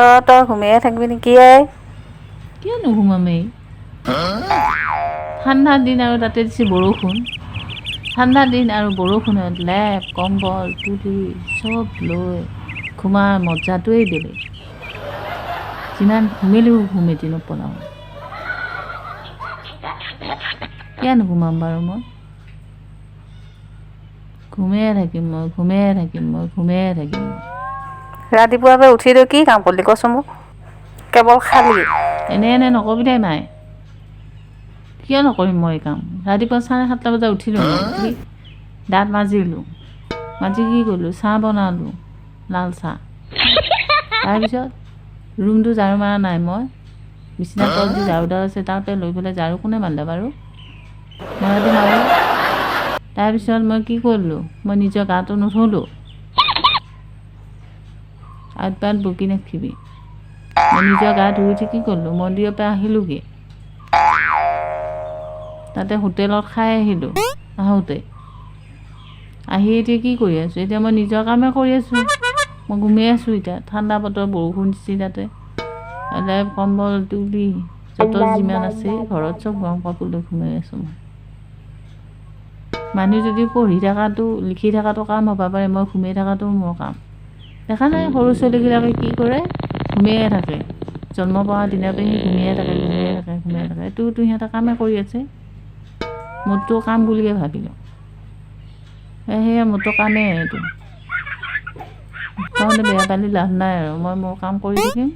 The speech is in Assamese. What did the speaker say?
অঁ, তই ঘুমিয়ে থাকিবি নেকি এই? কিয় নুঘুমামেই? ঠাণ্ডা দিন আৰু তাতে দিছে বৰষুণ। ঠাণ্ডা দিন আৰু বৰষুণত লেপ কম্বল তুলি চব লৈ ঘুমাৰ মজাটোৱেই বেলেগ। যিমান ঘুমিলেও ঘুমেটি নপলাওঁ। কিয় নুঘুমাম বাৰু? মই ঘুমিয়ে থাকিম, মই ঘুমিয়ে থাকিম, মই ঘুমিয়ে থাকিম। ৰাতিপুৱাৰ পৰা উঠি তই কি কাম কৰিলি কচোন মোক? কেৱল খালি। এনে এনে নকবি দেই মায়ে। কিয় নকৰিম মই কাম? ৰাতিপুৱা 7:30 বজাত উঠিলোঁ মই। উঠি দাঁত মাজিলোঁ, মাজি কি কৰিলোঁ? চাহ বনালোঁ, লাল চাহ। তাৰপিছত ৰুমটো ঝাৰু মাৰা নাই মই। বিচনাৰ তলত যি ঝাৰুডাল আছে, তাতে লৈ পেলাই ঝাৰু কোনে মাৰিলে বাৰু? মইতো মাৰোঁ। তাৰপিছত মই কি কৰিলোঁ? মই নিজৰ গাটো নুধুলোঁ। আঁত পাত বকি নাথাকিবি। মই নিজৰ গা ধুই উঠি কি কৰিলোঁ? মন্দিৰৰ পৰা আহিলোঁগৈ, তাতে হোটেলত খাই আহিলোঁ। আহোঁতে আহি এতিয়া কি কৰি আছোঁ? এতিয়া মই নিজৰ কামে কৰি আছোঁ। মই ঘুমিয়াই আছোঁ। এতিয়া ঠাণ্ডা বতৰ, বৰষুণ দিছে, তাতে লেপ কম্বল তুলি যত যিমান আছে ঘৰত চব গৰম কাপোৰ লৈ ঘুমাই আছোঁ মই। মানুহ যদি পঢ়ি থকাটো, লিখি থকাটো কাম হ'ব পাৰে, মই ঘুমিয়াই থকাটো মোৰ কাম। দেখা নাই, সৰু ছোৱালীবিলাকে কি কৰে? ঘুমিয়াই থাকে। জন্ম পোৱাৰ দিনাৰ পৰা সি ঘুমিয়াই থাকে, ঘুমিয়াই থাকে, ঘুমিয়াই থাকে। এইটোতো সিহঁতে কামে কৰি আছে। মোৰতো কাম বুলিয়ে ভাবি লওঁ। সেয়া মোৰতো কামেই এইটো। তহঁতে বেয়া পালি লাভ নাই আৰু। মই মোৰ কাম কৰি থাকিম।